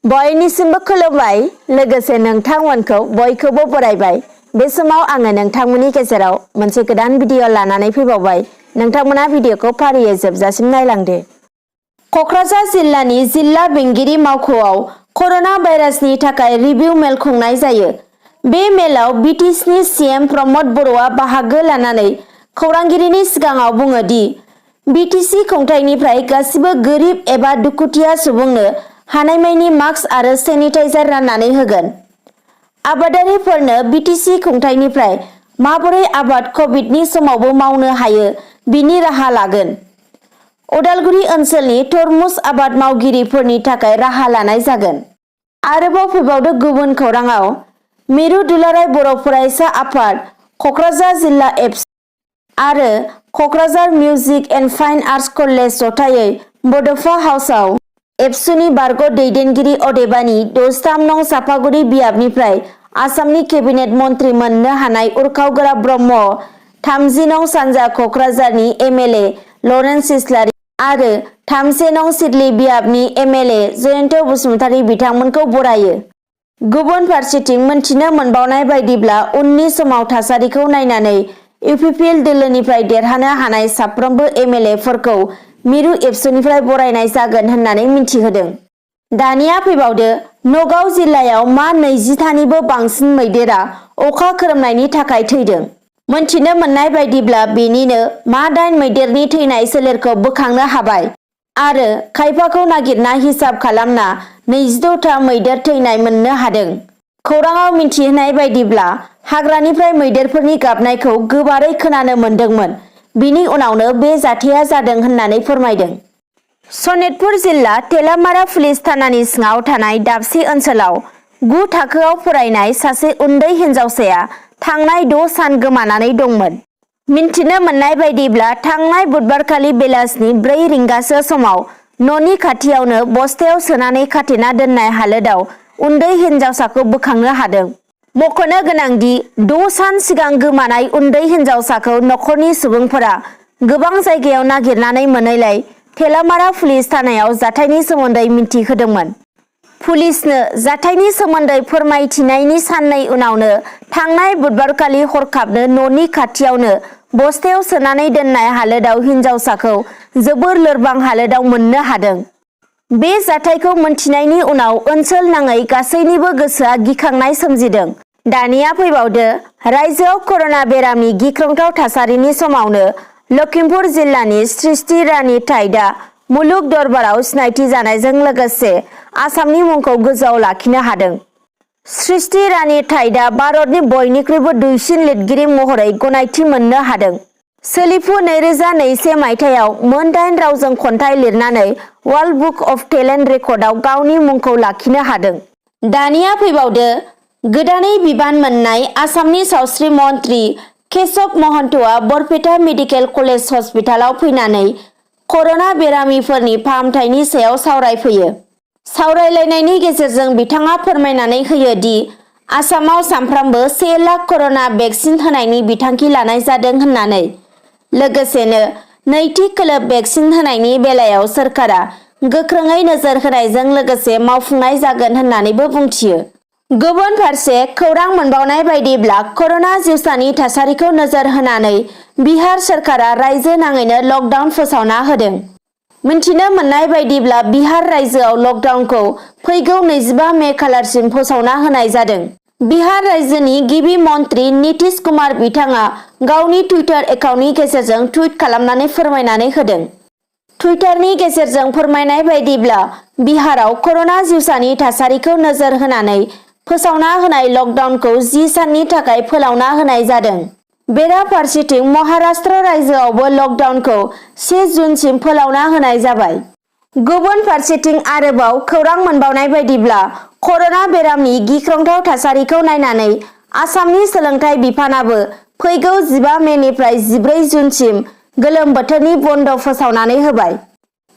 बयनिसिमबो खुलुमबाय लोगोसे नोंथांमोनखौ बयखौबो बरायबाय। बे समाव आङो नोंथांमोननि गेजेराव मोनसे गोदान भिडिअ लानानै फैबावबाय। नोंथांमोना भिडिअखौ फारियै जोबजासिम नायलांदो। कक्राझार जिल्लानि जिल्ला बेंगिरि मावख'आव कर'ना भाइरासनि थाखाय रिभिउ मेल खुंनाय जायो। बे मेलाव बिटिसिनि सीएम प्रमद बर'आ बाहागो लानानै खौरांगिरिनि सिगाङाव बुङो दि बिटिसि खुंथायनिफ्राय गासिबो गोरिब एबा दुखुथिया सुबुंनो हानायमानि मास्क आरो सेनिटाइजार राननानै होगोन। आबादारिफोरनो बिटिसि खुंथायनिफ्राय माबोरै आबाद कभिडनि समावबो मावनो हायो बिनि राहा लागोन। उदालगुरि ओनसोलनि तरमुज आबाद मावगिरिफोरनि थाखाय राहा लानाय जागोन। आरोबाव फैबावदो गुबुन खौराङाव मिरु दुलाराय बर' फरायसा आफाद, कक्राझार जिल्ला एबसु आरो Kokrajhar music and fine arts college जथायै बड'फा हाउसआव एबसुनि बारग' दैदेनगिरि अदेबानि 63 नं चापागुरि बियाबनिफ्राय आसामनि केबिनेट मन्त्रि मोननो हानाय उरखाव गोरा ब्रह्म, 30 नं सानजा कक्राझारनि एमएलए लरेन्स इस्लारि आरो 3 नं सिडली बियाबनि एमएलए जयन्त बसुमतारी बिथांमोनखौ बरायो। गुबुन फारसेथिं मोनथिनो मोनबावनाय बायदिब्ला उननि समाव थासारिखौ नायनानै इउपिपिएल दोलोनिफ्राय देरहानो हानाय साफ्रोमबो एमएलएफोरखौ मिरु एबसुनिफ्राय बरायनाय जागोन होननानै मिथिहोदों। दानिया फैबावदो नगाव जिल्लायाव मा 20थानिबो बांसिन मैदेरा अखा खोरोमनायनि थाखाय थैदों। मोनथिनो मोननाय बायदिब्ला बेनिनो मा 8 मैदेरनि थैनाय सोलेरखौ बोखांनो हाबाय आरो खायफाखौ नागिरना हिसाब खालामना 26था मैदेर थैनाय मोननो हादों। खौराङाव मिथिहोनाय बायदिब्ला हाग्रानिफ्राय मैदेरफोरनि गाबनायखौ गोबारै खोनानो मोन्दोंमोन। बिनि उनावनो बे जाथाया जादों होननानै फोरमायदों। सनितपुर जिल्ला तेलामारा पुलिस थानानि सिङाव थानाय दाबसे ओनसोलाव 9 थाखोआव फरायनाय सासे उन्दै हिनजावसाया थांनाय 6 सान गोमानानै दंमोन। मिन्थिनो मोननाय बायदिब्ला थांनाय बुधबारखालि बेलासिनि 4 रिंगासो समाव न'नि खाथियावनो बस्थायाव सोनानै खाथेना दोननाय हालोदाव उन्दै हिनजावसाखौ बोखांनो हादों। मख'नो गोनांदि 6 सान सिगां गोमानाय उन्दै हिनजावसाखौ नखरनि सुबुंफोरा गोबां जायगायाव नागिरनानै मोनैलाय तेलामारा पुलिस थानायाव जाथायनि सोमोन्दै मिन्थिहोदोंमोन। पुलिसनो जाथायनि सोमोन्दै फोरमायथिनायनि साननै उनावनो थांनाय बुधबारखालि हरखाबनो न'नि खाथियावनो बस्थायाव सोनानै दोननाय हालोदाव हिनजावसाखौ जोबोर लोरबां हालोदाव मोननो हादों। बे जाथायखौ मोनथिनायनि उनाव ओनसोल नाङै गासैनिबो गोसोआ गिखांनाय सोमजिदों। दानिया फैबावदो रायजोआव कर'ना बेरामनि गिख्रंथाव थासारिनि समावनो लखिमपुर जिल्लानि सृष्टि रानी टाइडा मुलुग दरबाराव सिनायथि जानायजों लोगोसे आसामनि मुंखौ गोजौआव लाखिनो हादों। सृष्टि रानी टाइडा भारतनि बयनिख्रुइबो दुइसिन लिरगिरि महरै गनायथि मोननो हादों। सोलिफु 2021 मायथाइयाव मोन 8 रावजों खन्थाइ लिरनानै वर्ल्ड बुक अफ टेलेन्ट रेकर्डआव गावनि मुंखौ लाखिनो हादों। दानिया फैबावदो गोदानै बिबान मोननाय आसामनि सावस्रि मन्त्रि केशव महन्तआ बरपेटा मेडिकेल कलेज हस्पिटालाव फैनानै कर'ना बेरामिफोरनि फाहामथायनि सायाव सावरायफैयो। सावरायलायनायनि गेजेरजों बिथाङा फोरमायनानै होयो दि आसामाव सानफ्रामबो 1 लाख कर'ना भेक्सिन होनायनि बिथांखि लानाय जादों होननानै। लोगोसेनो नैथि खोलोब भेक्सिन होनायनि बेलायाव सोरखारा गोख्रोङै नोजोर होनायजों लोगोसे मावफुंनाय जागोन होननानैबो बुंथियो। गुबुन फारसे खौरां मोनबावनाय बायदिब्ला कर'ना जिउसानि थासारिखौ नोजोर होनानै बिहार सोरखारा रायजो नाङैनो लकडाउन फोसावना होदों। मिन्थिनो मोननाय बायदिब्ला बिहार रायजोआव लकडाउनखौ फैगौ 25 मे खालारसिम फोसावना होनाय जादों। बिहार रायजोनि गिबि मन्त्रि नीतीश कुमार बिथाङा गावनि टुइटार एकाउन्टनि गेजेरजों टुइट खालामनानै फोरमायनानै होदों। टुइटारनि गेजेरजों फोरमायनाय बायदिब्ला बिहाराव कर'ना जिउसानि थासारिखौ नोजोर होनानै फोसावना होनाय लकडाउनखौ 10 साननि थाखाय फोलावना होनाय जादों। बेराफारसेथिं महाराष्ट्र रायजोआवबो लकडाउनखौ 1 जुनसिम फोलावना होनाय जाबाय। गुबुन फारसेथिं आरोबाव खौरां मोनबावनाय बायदिब्ला कर'ना बेरामनि गिख्रंथाव थासारिखौ नायनानै आसामनि सोलोंथाइ बिफानाबो फैगौ 15 मेनिफ्राय 14 जुनसिम गोलोम बोथोरनि बन्द फोसावनानै होबाय।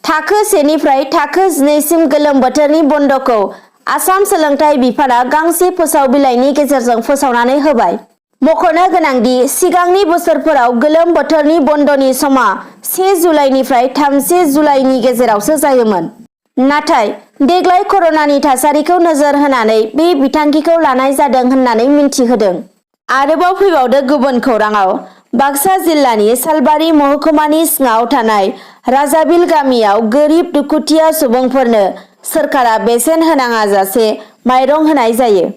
थाखो 1 निफ्राय थाखो 12 सिम गोलोम बोथोरनि बन्दखौ आसाम सोलोंथाइ बिफाना गांसे फोसाव बिलाइनि गेजेरजों फोसावनानै होबाय। मख'नो गोनांदि सिगांनि बोसोरफोराव गोलोम बोथोरनि बन्दनि समा 1 जुलाइनिफ्राय 30 जुलाइनि गेजेरावसो जायोमोन। नाथाय देग्लाय कर'नानि थासारिखौ नोजोर होनानै बे बिथांखिखौ लानाय जादों होननानै मिन्थिहोदों। आरोबाव फैबावदो गुबुन खौराङाव, बाक्सा जिल्लानि सालबारि महकुमानि सिङाव थानाय राजाबिल गामियाव गोरिब दुखुथिया सुबुंफोरनो सोरखारा बेसेन होनाङा जासे माइरं होनाय जायो।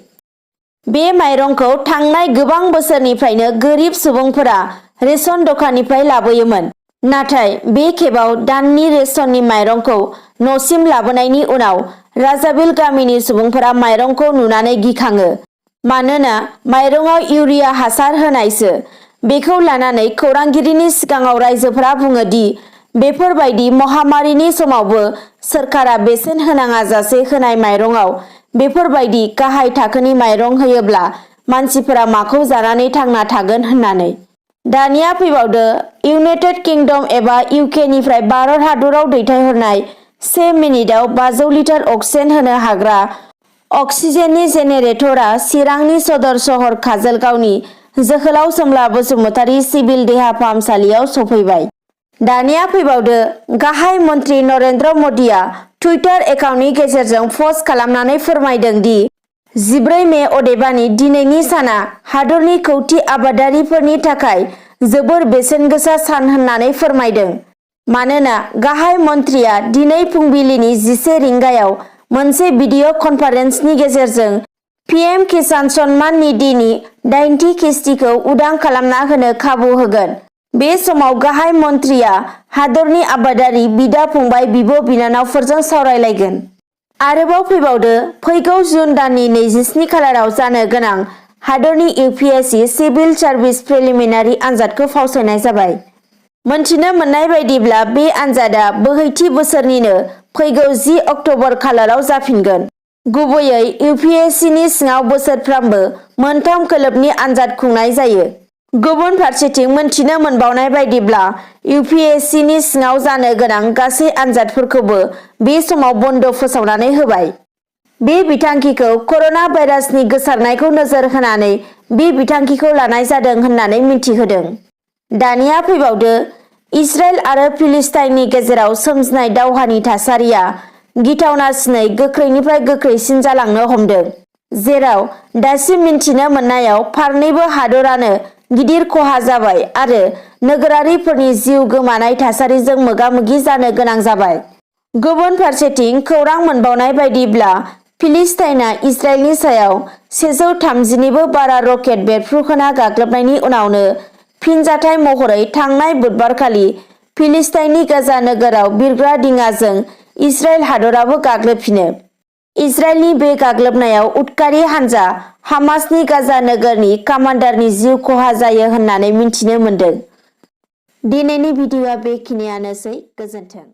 बे माइरंखौ थांनाय गोबां बोसोरनिफ्रायनो गोरिब सुबुंफोरा रेशन दखाननिफ्राय लाबोयोमोन। नाथाय बे खेबाव दाननि रेशननि माइरंखौ न'सिम लाबोनायनि उनाव राजाबिल गामिनि सुबुंफोरा माइरंखौ नुनानै गिखाङो। मानोना माइरंआव इउरिया हासार होनायसो। बेखौ लानानै खौरांगिरिनि सिगाङाव रायजोफोरा बुङो दि बेफोरबायदि महामारिनि समावबो सोरखारा बेसेन होनाङा जासे होनाय माइरंआव बेफोरबायदि गाहाय थाखोनि माइरं होयोब्ला मानसिफोरा माखौ जानानै थांना थागोन होननानै। दानिया फैबावदो इउनाइटेड किंडम एबा इउके निफ्राय भारत हादराव दैथायहरनाय 1 मिनिटआव 500 लिटार अक्सिजेन होनो हाग्रा अक्सिजेननि जेनेरेटरआ चिरांनि सदर सहर काजलगावनि जोहोलाव सोमला बसुमतारी सिभिल देहा फाहामसालियाव सफैबाय। दानिया फैबावदो गाहाय मन्त्रि नरेन्द्र मदिया टुइटार एकाउन्टनि गेजेरजों पस्ट खालामनानै फोरमायदों दि 14 मे अदेबानि दिनैनि साना हादरनि खौथि आबादारिफोरनि थाखाय जोबोर बेसेन गोसा सान होननानै फोरमायदों। मानोना गाहाय मन्थ्रिया दिनै फुंबिलिनि 11 रिंगायाव मोनसे भिडिअ कनफारेन्सनि गेजेरजों पिएम किसान सन्मान निधिनि 8थि किस्तिखौ उदां खालामना होनो खाबु होगोन। बे समाव गाहाय मन्थ्रिया हादरनि आबादारि बिदा फंबाय बिब' बिनानावफोरजों सावरायलायगोन। आरोबाव फैबावदो फैगौ जुन दाननि 27 खालाराव जानो गोनां हादरनि इउपिएससि सिभिल सार्भिस प्रिलिमिनारि आनजादखौ फावसायनाय जाबाय। मोनथिनो मोननाय बायदिब्ला बे आनजादा बोहैथि बोसोरनिनो फैगौ 10 अक्ट'बर खालाराव जाफिनगोन। गुबैयै इउपिएससिनि सिङाव बोसोरफ्रामबो मोनथाम खोलोबनि आनजाद खुंनाय जायो। गुबुन फारसेथिं मोनथिनो मोनबावनाय बायदिब्ला इउपिएससिनि सिङाव जानो गोनां गासै आनजादफोरखौबो बे समाव बन्द फोसावनानै होबाय। बे बिथांखिखौ कर'ना भाइरासनि गोसारनायखौ नोजोर होनानै बे बिथांखिखौ लानाय जादों होननानै मिन्थिहोदों। दानिया फैबावदो इजराइल आरो फिलिस्टाइननि गेजेराव सोमजिनाय दावहानि थासारिया गिथावनासिनै गोख्रैनिफ्राय गोख्रैसिन जालांनो हमदों। जेराव दासिम मिन्थिनो मोननायाव फारनैबो हादरानो गिदिर खहा जाबाय आरो नोगोरारिफोरनि जिउ गोमानाय थासारिजों मोगा-मोगि जानो गोनां जाबाय। गुबुन फारसेथिं खौरां मोनबावनाय बायदिब्ला फिलिस्टाइनआ इजराइलनि सायाव 130निबो बारा रकेट बेरफ्रुहोना गाग्लोबनायनि उनावनो फिनजाथाय महरै थांनाय बुधबारखालि फिलिस्टाइननि गाजा नोगोराव बिरग्रा दिङाजों इजराइल हादराबो गाग्लोबफिनो। इजराइलनि बे गाग्लोबनायाव उदखारि हानजा हामासनि गाजा नोगोरनि कामान्डारनि जिउ खहा जायो होननानै मिन्थिनो मोन्दों। दिनैनि भिडिअ'आ बेखिनियानोसै। गोजोन्थों।